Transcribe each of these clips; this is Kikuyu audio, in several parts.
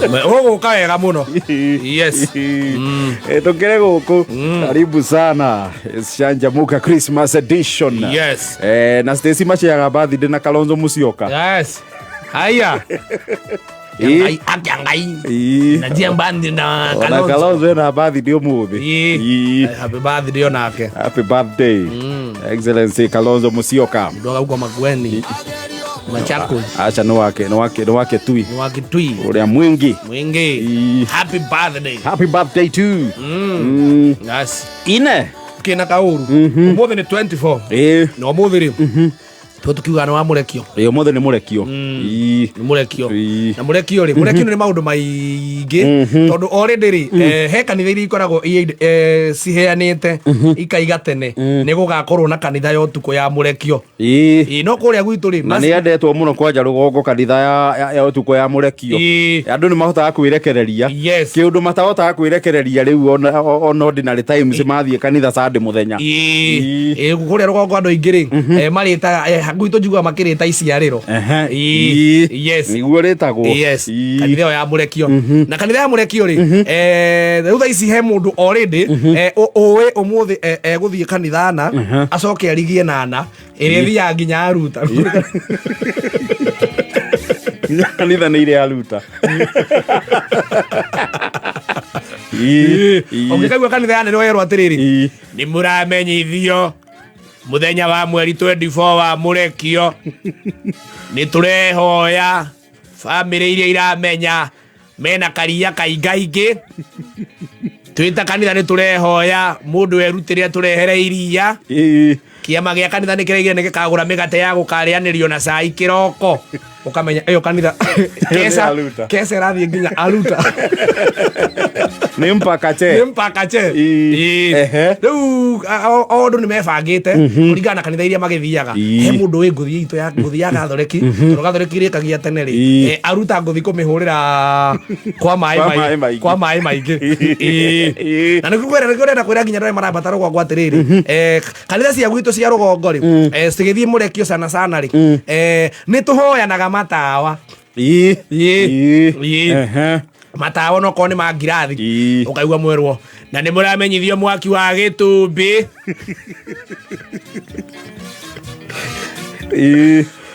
Ũgũka wega mũno. Yes. Tũkĩrĩ gũkũ, karibu sana. Canjamuka Christmas edition. Na Stacy maciaga birthday na Kalonzo Musyoka. Yes. Haya. Ĩ. Akia Ngai. Na Jembandi na Ona Kalonzo. Kalonzo ena birthday ũmũthĩ. Ĩ. Happy birthday onake. Happy birthday, Excellency Kalonzo Musyoka. Kutoka huko Makueni. Machakos. Aca nĩ wake nĩ wake nĩ wake tui. Ni wa Kitui. Ũrĩa mwingi. Mwingi. Happy birthday. Happy birthday to Yes. Ine. Kina kauru. Umuthi ni 24. Na umuthi ri. Tuo tukiuga nĩ wa mũrekio. Ĩ, ũmũthĩ nĩ mũrekio. Nĩ mũrekio. Na mũrekio rĩ, mũrekio nĩ maũndũ maingĩ tondũ already rĩ, he kanitha iria ikoragwo ciheanĩte ikaiga tene nĩ gũgakorwo na kanitha ya ũtukũ ya mũrekio. Ĩ, no kũrĩa gwitũ rĩ, Na nĩ yendetwo mũno kwanja rũgongo, kanitha ya ũtukũ ya mũrekio. Andũ nĩ mahotaga kwĩrekereria. Kĩũndũ matahotaga kwĩrekereria rĩu ona ordinary times mathiĩ kanitha Sunday mũthenya. Ĩ, kũrĩa rũgongo andũ aingĩ rĩ, marĩtaga, gwitũ njiguaga makĩrĩta iciarĩro. Nĩguo rĩtagwo. Kanitha ĩyo ya mũrekio, na kanitha ya mũrekio rĩ, rĩu thaa ici he mũndũ already ũĩ ũmũthĩ egũthiĩ kanitha na acoke arigie nana ĩrĩa ĩthiaga nginya aruta. Kanitha nĩ irĩ aruta. Ũngĩkaigua kanitha yanĩrĩrwo yerwo atĩrĩrĩ, nĩ mũramenyithio mũthenya wa mweri 24 wa mũrekio, nĩ tũrehoya bamĩrĩ iria iramenya mena karia kaingaingĩ, twĩta kanitha nĩ tũrehoya mũndũ erutĩre atũrehere iria. Kĩama gĩa kanitha nĩ kĩraigire nĩ gĩkagũra mĩgate ya gũkarĩanĩrio na cai kĩroko. Ũkamenya ĩyo kanitha keca Aruta. keca ĩrathiĩ nginya aruta. Nĩ mpaka che. Nĩ mpaka che. Rĩu o ũndũ nĩ mebangĩte kũringana na kanitha iria magĩthiaga. He mũndũ wĩ ngũthi itũ ya ngũthi ya gathoreki, tondũ gathoreki rĩkagia tene rĩ, aruta ngũthi kũmĩhũrĩra kwa maĩ Kwa maĩ maingĩ. Kwa maĩ maingĩ. Na nĩguo kwĩra, nĩguo ndĩrenda kwĩra nginya andũ arĩa marambata rũgongo atĩrĩrĩ, kanitha cia gwitũ cia rũgongo rĩ, cigĩthiĩ mũrekio sana sana rĩ, nĩ tũhoyanaga matawa. Matawa no korwo nĩ ma ngirathi. Ũkaigua mwerwo na nĩ mũramenyithio mwaki wa gĩtumbĩ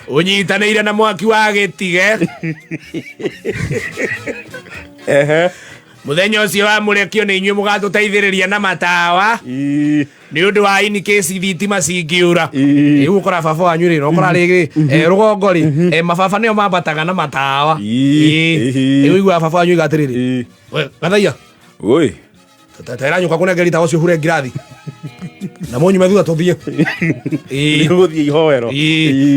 ũnyitanĩire na mwaki wa gĩtige. Mũthenya ũcio wa mũrekio nĩ inyuĩ mũgatũteithĩrĩria na matawa nĩ ũndũ wa in case thitima cingĩũra. Rĩu ũkora baba wanyu rĩ, ũkora rĩngĩ rũgongo rĩ, mababa nĩo mambataga na matawa. Rĩu ũiguaga baba wanyu oiga atĩrĩrĩ, "We, gathaia." Oi. Tera nyũka kũnengeri tawa ũcio hure ngirathi na mũnyume thutha tũthiĩ. Nĩ gũthiĩ ihoero.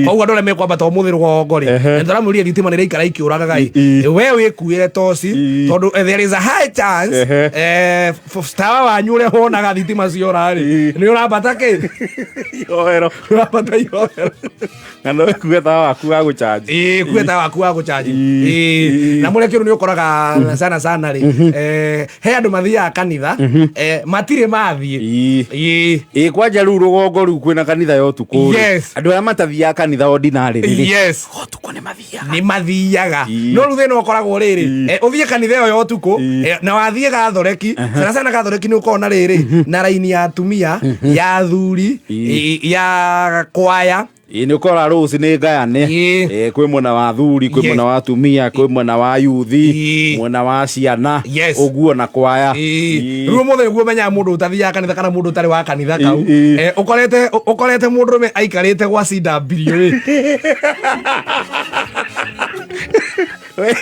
Koguo andũ arĩa mekwambata ũmũthĩ rũgongo rĩ, na tũramũria thitima nĩ ĩraikara ikĩũragaga ĩ, we wĩkuĩre toci tondũ there is a high chance tawa wanyu ũrĩa wonaga thitima ciora rĩ, nĩ ũrambata kĩ Ihoero. Ũrambata ihoero. Na no wĩkue tawa waku wa gũchanji. Ĩĩ, kue tawa waku wa gũchanji. Na mũrekio nĩ ũkoraga sana sana rĩ, he andũ mathiaga kanitha, matirĩ mathiĩ. Ĩ, kwanja rĩu rũgongo rĩu kwĩna kanitha ya ũtukũ rĩ. Andũ arĩa matathiaga kanitha ordinary rĩ, ũtukũ nĩ mathiaga. Nĩ mathiaga. No rĩu thĩna ũkoragwo rĩrĩ, ũthiĩ kanitha ĩyo ya ũtukũ, na wathiĩ gathoreki, sana sana gathoreki nĩ ũkoragwo na rĩrĩ, na raini ya atumia, ya athuri, ya kwaya. Ĩ, nĩ ũkora rũci nĩ ngayane. Ĩ, kwĩ mwena wa athuri, kwĩ mwena wa atumia, kwĩ mwena wa yuthi, mwena wa ciana, ũguo na kwaya. Rĩu ũmũthĩ nĩguo ũmenyaga mũndũ ũtathiaga kanitha kana mũndũ ũtarĩ wa kanitha kau. Ũkorete mũndũrũme aikarĩte gwa CW rĩ. We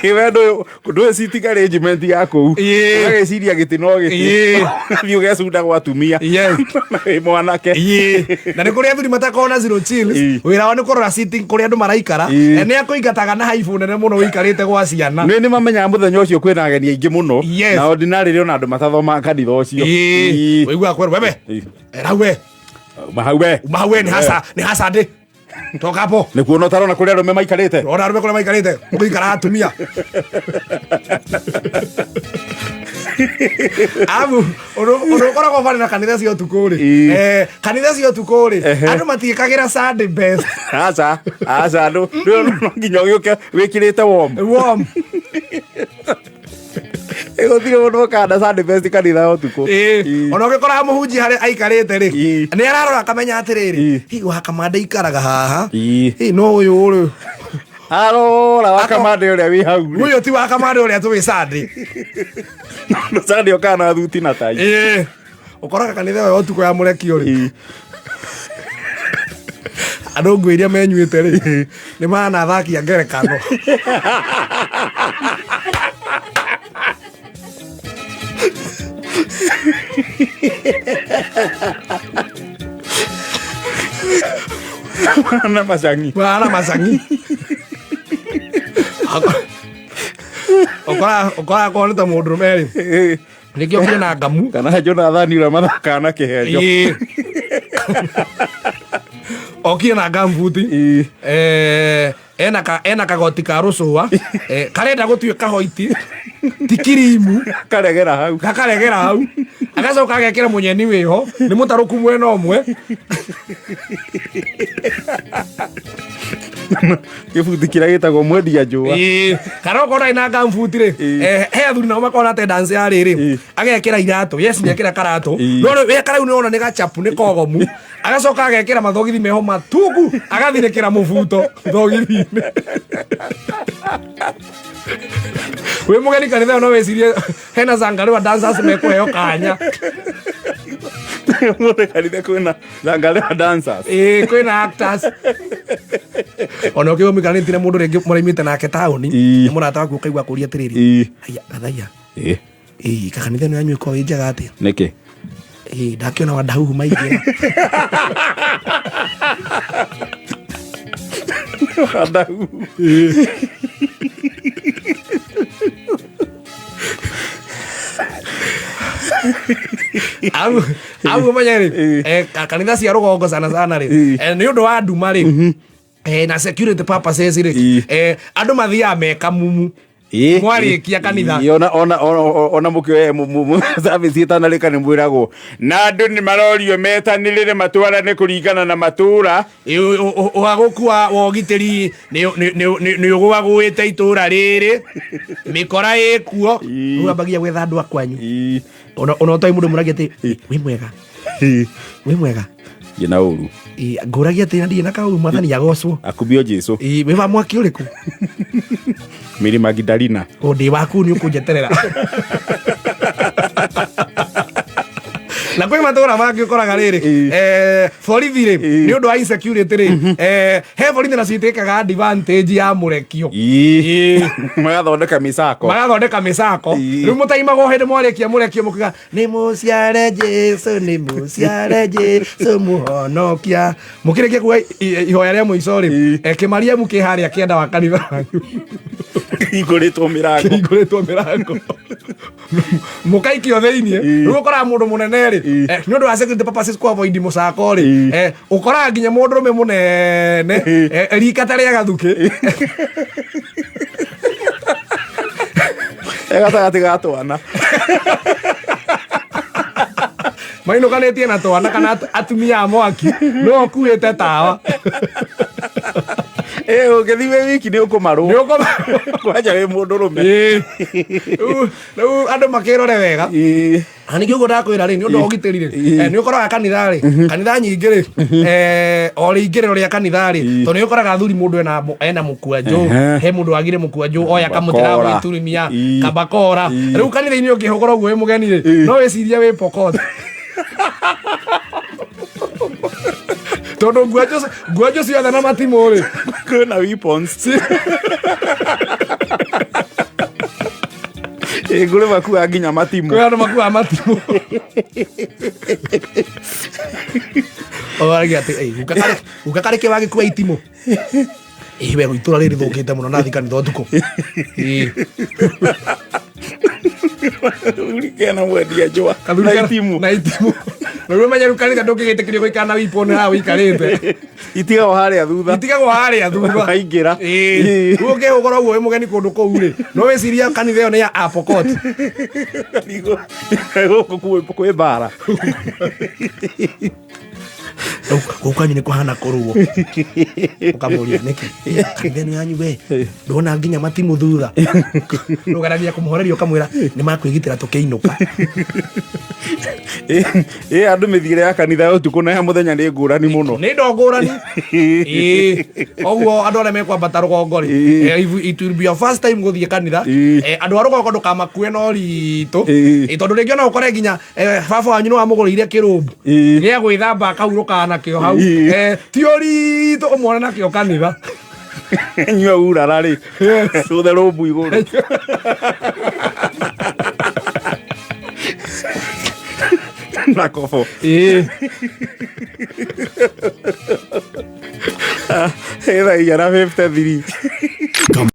ndũĩ seating arrangement ya kũu. Ũgagĩciria gĩtĩ no gĩtĩ. Ũgathiĩ ũgecunda gwa atumia. Na wĩ mwanake. Na nĩ kũrĩ athuri matakoragwo na zero chills. Wĩra wao nĩ kũrora seating kũrĩa andũ maraikara. Nĩ akũingataga na haibũ nene mũno ũikarĩte gwa ciana. Nĩ mamenyaga mũthenya ũcio kwĩna ageni aingĩ mũno. Na ordinarily ona andũ matathomaga kanitha ũcio. Ũiguaga kwerwo, wewe. Hau we. Uma hau we. Uma hau we, nĩ hasa, nĩ hasa ndĩ. Toka hapo. Nĩ kuona ũtarona kũrĩa arũme maikarĩte. Ona arũme kũrĩa maikarĩte, gũikara atumia. Arabu ũndũ ũkoragwo barĩ na kanitha cia ũtukũ rĩ, kanitha cia ũtukũ rĩ, andũ matiĩkagĩra Sunday best. Aca, aca, andũ no nginya ũgĩũke wĩkĩrĩte warm. Warm. Gũtirĩ mũndũ ũkaga na Sunday best kanitha ya ũtukũ. Ĩĩ. Ona ũgĩkoraga mũhunjia harĩa aikarĩte rĩ, Ĩĩ. nĩ ararora akamenya atĩrĩrĩ, Ĩĩ. hihi wakamande ikaraga haha, Ĩĩ. hihi no ũyũ rĩ, Arora wakamande ũrĩa wĩ hau rĩ. ũyũ ti wakamande ũrĩa tũĩ Sunday. No Sunday ũkaga na thuti na tai. Ĩĩ. Ũkoraga kanitha ĩyo ya ũtukũ ya mũrekio rĩ, Ĩĩ. andũ nguo iria menyuĩte rĩ, nĩ mahana athaki a ngerekano. Na macangi. Mahana macangi. Ũkoraga ũkoraga korwo nĩ ta mũndũrũme rĩ, Ĩĩ. nĩkĩo kĩna ngamu. Kana Jonathan ũrĩa mathakaga na kĩhenjo. Ĩĩ. Okie na gambuti. Ĩĩ. Eh, ena ka ena kagoti ka rũcũa eh, karenda gũtuĩka hoiti ti kirimu Karegera hau. gakaregera hau agacoka agekĩra mũnyeni wĩho nĩ mũtarũku mwena ũmwe. Gĩbuti kĩrĩa gĩtagwo mwendia njũa. Ĩĩ, kana okorwo ndarĩ na gambuti rĩ, Ĩĩ. eh, he athuri nao makorwo na tendency ya rĩrĩ, Ĩĩ. agekĩra iratũ, yes, nĩekĩra karatũ, Ĩĩ. no rĩu weka rĩu nĩwona nĩ gachapu nĩ kogomu, agacoka agekĩra mathogithi meho matungu, agathinĩkĩra mũbuto thogithi-inĩ. Wĩ mũgeni kanitha ĩyo no wĩcirie hena zangarũa dancers mekũheo kanya. Mũndũ kanitha kwĩna zangarũa dancers. Ĩĩ, kwĩna actors. Ona ũkĩigua mũikaranĩtie na mũndũ rĩngĩ mũraimĩte nake taũni, Ĩĩ. nĩ mũrata waku ũkaigua akũria atĩrĩrĩ, Ĩĩ. haiya gathaia, Ĩĩ. ĩĩ kakanitha ĩno yanyu ĩkoragwo ĩ njega atĩa? Nĩkĩ? Ĩĩ ndakĩona wandahuhu maingĩra. Wandahuhu. Au au ũmenye rĩ, Ĩĩ. eh, kanitha cia rũgongo sana sana rĩ, Ĩĩ. eh, nĩ ũndũ wa nduma rĩ, eh, na security purposes rĩ, Ĩĩ. eh, andũ mathiaga me kamumu. Ĩĩ. Mwarĩkia kanitha. Ĩĩ, ona ona ona ona mũkĩoya service ĩtanarĩka nĩ mwĩragwo na andũ nĩ marorio metanĩrĩre matwarane kũringana na matũra. Ũhagũku wa ũgitĩri nĩ ũgũagũĩte itũra rĩrĩ, mĩkora ĩkuo. Ĩĩ. Rĩu ambagia gwetha andũ a kwanyu. Ĩĩ. Ona ona ũtoĩ mũndũ mũragia atĩ wĩ mwega, Ĩĩ. wĩ mwega. Ndirĩ na ũru. Ĩĩ, ngũragia atĩ na ndirĩ na kaũru, mwathani agocwo. Akumio Jesu. Ĩĩ, wĩ wa mwaki ũrĩkũ? Mary Magdalena. O ndĩ waku nĩ ũkũnjeterera. Na kwĩ matũra mangĩ ũkoraga rĩrĩ, Ĩĩ. eh, borithi rĩ, Ĩĩ. nĩ ũndũ wa insecurity rĩ, eh, he borithi nacio itĩkaga advantage ya mũrekio. Ĩĩ. Magathondeka mĩcako. Magathondeka mĩcako. Ĩĩ. Rĩu mũtaimagwo hĩndĩ mwarĩkia mũrekio mũkiuga nĩ mũciare Jesu, nĩ mũciare Jesu mũhonokia. Mũkĩrĩkia kuga ihoya rĩa mũico rĩ, Ĩĩ. eh, kĩmariamu kĩ harĩa kĩanda wa kanitha wanyu. Kĩhingũrĩtwo mĩrango. Kĩhingũrĩtwo mĩrango. Mũkaikio thĩiniĩ. Ĩĩ. Rĩu ũkoraga mũndũ mũnene rĩ, Ĩĩ. eh, nĩ ũndũ wa security purposes ku avoid mũcako rĩ, Ĩĩ. eh, ũkoraga nginya mũndũrũme mũnene, Ĩĩ. eh, rika ta rĩa gathukĩ. E gatagatĩ ga twana. Mainũkanĩtie na twana kana atumia a mwaki, no ũkuĩte tawa. Ĩ, ũngĩthiĩ wĩ wiki nĩ ũkũmarwo. Nĩ ũkũmarwo. Kwanja wĩ mũndũrũme. Ĩĩ. Rĩu andũ makĩrore wega. Ĩĩ. Na ningĩ ũguo ndakwĩra rĩ, nĩ ũndũ wa ũgitĩri rĩ, Ĩĩ. eh, nĩ ũkoraga kanitha rĩ, kanitha nyingĩ rĩ, eh, o rĩingĩrĩro rĩa kanitha rĩ, Ĩĩ. tondũ nĩ ũkoraga athuri mũndũ ena mũkwanjũ, Ehe. he mũndũ wagire mũkwanjũ, oya kamũtĩ ga Bakora. gwĩturumia, Ĩĩ. kabakora. Ĩĩ. Rĩu kanitha-inĩ ũngĩhũgũra ũguo wĩ mũgeni rĩ, Ĩĩ. no wĩcirie wĩ Pokot. Tondũ ngwanjũ ciothe na matimũ rĩ, Kwĩna weapons. Ĩ, kũrĩ makuaga nginya matimũ. Kwĩ andũ makuaga matimũ. Ũgaragia atĩ, "Ĩ, guka karĩ kĩ wagĩkua itimũ?" Ĩ, we itũra rĩrĩ rĩthũkĩte mũno na kanitha ũtukũ. Ĩ. Kathuri kena mwendia njũa. Kathuri Na kena- itimũ. Na itimũ. Rĩu ũmenye rĩu kanitha ndũngĩgĩtĩkĩrio gũikara na weapon haha ũikarĩte. Itigagwo harĩa thutha. Itigagwo harĩa thutha. Waingĩra. Ĩĩ. Ĩĩ. Rĩu ũngĩhũgũra ũguo wĩ mũgeni kũndũ kũu rĩ, no wĩcirie kanitha ĩyo nĩ ya Apokot. Gũkũ kwĩ mbara. Gũkũ kwanyu nĩ kũhana kũruo. Ũkamũria nĩkĩ kanitha ĩno yanyu we ndona nginya matimũ thutha. Ndũgeragia kũmũhoreria, ũkamwĩra nĩ makwĩgitĩra tũkĩinũka. Ĩ andũ, mĩthiĩre ya kanitha ya ũtukũ na ya mũthenya nĩ ngũrani mũno. Nĩ ndo ngũrani. Ĩĩ, koguo andũ arĩa mekwambata rũgongo rĩ, it will be your first time gũthiĩ kanitha. Andũ a rũgongo ndũkamakue no ritũ. Tondũ rĩngĩ ona ũkore nginya baba wanyu nĩ wamũgũrĩire kĩrũmbu gĩa gwĩthamba akahurũkaga nakĩo hau. Ti ũritũ ũmwone nakĩo kanitha. Nyua urara rĩ, cũthe rũmbu igũrũ. Na kobo. Ĩ thaa 4:53.